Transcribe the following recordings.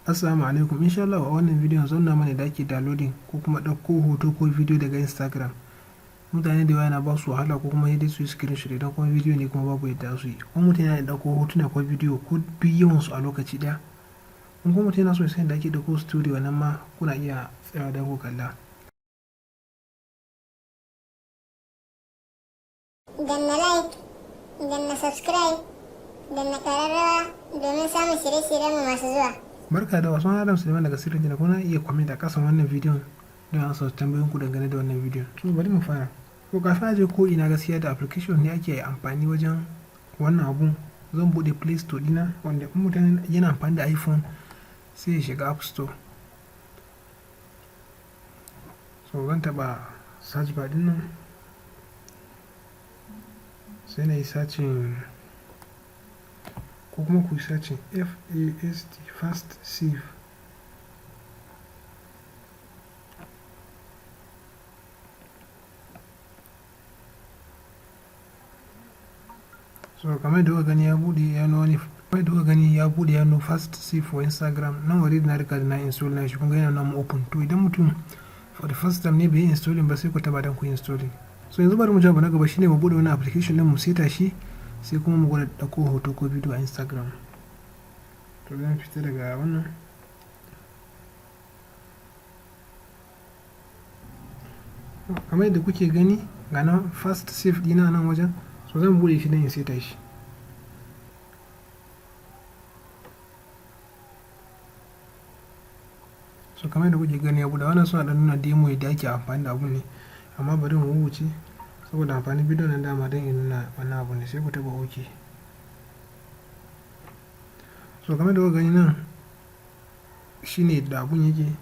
Assalamu alaikum. Insha Allah a wannan bidiyon zan nuna mana da ake downloading ko kuma ɗauko hoto ko bidiyo daga Instagram. Mutane da yawa yana ba su wahala, ko kuma dai su yi screenshot, idan kuma bidiyo ne kuma babu yadda su yi. Ko mutum yana ɗauko hotuna ko bidiyo ko duk yawan su a lokaci ɗaya. In kuma mutum yana so ya san yadda ake ɗauko story, wannan ma kuna iya tsayawa don ku kalla. Danna like, danna subscribe, danna ƙararrawa domin samun shirye-shiryenmu masu zuwa. Barka da wasu, Adam Suleiman daga Sirrin Jina. Kuna iya comment a kasan wannan bidiyon don amsa tambayoyin ku dangane da wannan bidiyon. So bari mu fara. To, kafin a je ko ina, gaskiya da application ne ake amfani wajen wannan abun. Zan bude Play Store dina, wanda in mutum yana amfani da iPhone sai ya shiga App Store. So zan taba search bar din nan, sai na yi searching, ko kuma ku yi searching FAST, Fast Save. So kamar da kuka gani ya bude, ya nuna wani, kamar da kuka gani ya bude, ya nuna Fast Save for Instagram. Nan already na riga da na install na shi, kun ga yana nuna open. To idan mutum for the first time ne bai yi installing ba, sai ku taba don ku installing. So yanzu bari mu ji abu na gaba, shine mu bude wani application din, mu seta shi, sai kuma mu gwada ɗauko hoto ko bidiyo a Instagram. To zan fita daga wannan. Kamar yadda kuke gani, ga nan Fast Save dina nan wajen. So zan bude shi don in seta shi. So kamar yadda kuke gani ya bude. Wannan suna ɗan nuna demo yadda ake amfani da abun ne, amma bari mu wuce saboda amfanin bidiyon nan dama don in nuna wannan abu ne. Sai ku taɓa OK. So kamar da kuka gani, nan shine da abun yake.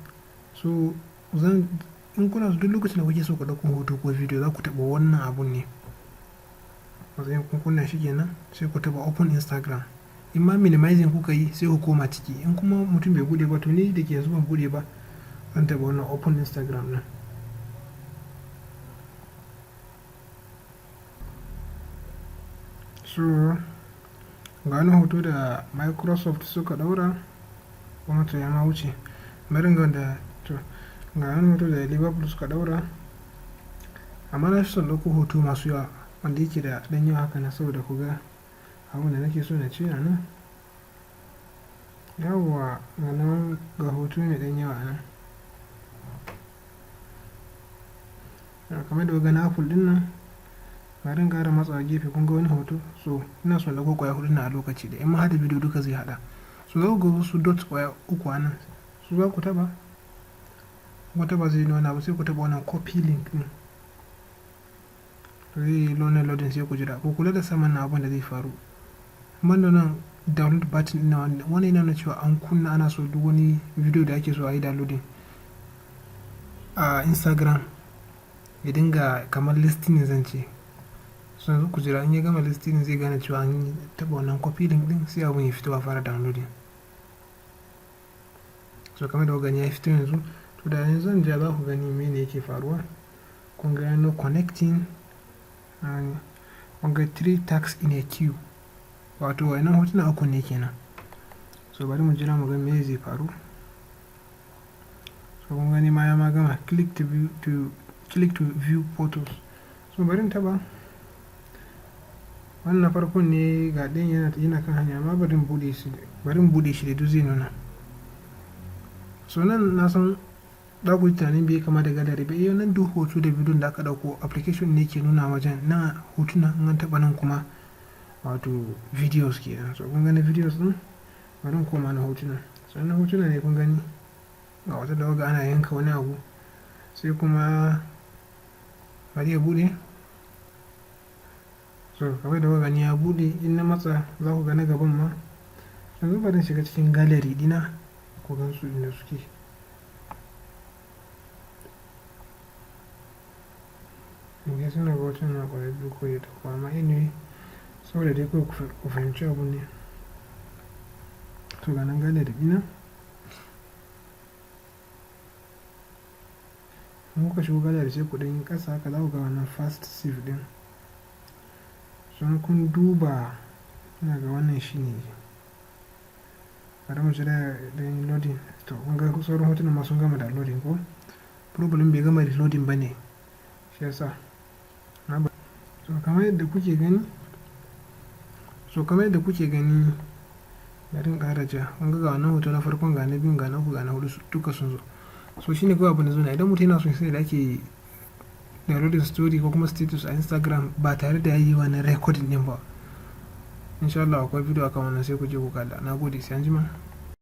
So zan in kuna so, duk lokacin da kuke so ku ɗauko hoto ko bidiyo, za ku taɓa wannan abun ne. Matsayin kun kunna shi kenan, sai ku taɓa open Instagram. In ma minimizing kuka yi, sai ku koma ciki. In kuma mutum bai buɗe ba, to ni da ke yanzu ban buɗe ba, zan taɓa wannan open Instagram ɗin. So ga wani hoto da Microsoft suka ɗaura kuma, to ya ma wuce. Bari ga da, to ga wani hoto da Liverpool suka ɗaura, amma na fi son ɗauko hoto masu yawa, wanda yake da ɗan yawa haka na, saboda ku ga abin da nake so na ce a nan. Yawwa, ga nan, ga hoto mai ɗan yawa a nan. Kamar da ga na Apple ɗin nan, bari in ƙara matsawa gefe, kun ga wani hoto. So ina son ɗauko ƙwaya huɗu na a lokaci da in ma haɗa bidiyo duka zai haɗa. So za ku ga wasu dot ƙwaya uku a nan, su za ku taɓa. Ku taɓa, zai nuna abu, sai ku taɓa wannan copy link ɗin, zai yi loading loading, sai ku jira. Ku kula da saman na, abin da zai faru. Banda nan download button ɗin nan, wannan yana nuna cewa an kunna, ana so duk wani video da ake so a yi downloading a Instagram ya dinga kamar listening, zan ce. So yanzu ku jira, in ya gama listening zai gane cewa an taɓa wannan copy link ɗin, sai abun ya fito a fara downloading. So kamar da kuka gani ya fito yanzu. To da yanzu zan ja, za ku gani mene yake faruwa. Kun ga no connecting, kun ga three tasks in a queue, wato wannan hotuna uku ne kenan. So bari mu jira mu ga me zai faru. So kun gani ma ya ma gama. Click to view photos. So bari in taɓa wannan farkon ne. Ga ɗayan yana kan hanya, amma bari in buɗe shi, bari in buɗe shi da duk zai nuna. So nan na san za ku yi tunanin bai kama da gallery ba. Eh, nan duk hoto da bidiyon da aka ɗauko, application ne ke nuna wajen. Nan hotuna, in an taɓa nan kuma, wato videos kenan. So kun gani videos ɗin, bari in koma na hotuna. So na hotuna ne, kun gani ga wata da ana yanka wani abu, sai kuma bari ya buɗe. So kamar da kuka gani ya buɗe, in na matsa za ku ga na gaban ma. Yanzu bari in shiga cikin gallery ɗina ku gan su inda suke. Ok, suna ga hotuna ƙwaya biyu ko ya ɗauko, amma anyway, saboda dai kawai ku fahimci abun ne. To ga nan gallery ɗina. In kuka shigo gallery, sai ku ɗan yi ƙasa haka, za ku ga wannan Fast Save ɗin. So in kun duba, ina ga wannan shine. Bari mu jira da yin loading. To, kun ga sauran hotunan ma sun gama downloading ko? Problem bai gama reloading ba ne, shi yasa. So kamar yadda kuke gani, bari in ƙara ja. Kun ga wannan hoto na farkon, ga na biyun, ga na uku, ga na hudu, duka sun zo. So shine kawai abin da zo na. Idan mutum yana son sai da ake downloading story ko kuma status a Instagram ba tare da yayi wani recording din ba, insha Allah akwai video akan wannan, sai ku je ku kalla. Na gode, sai anjima.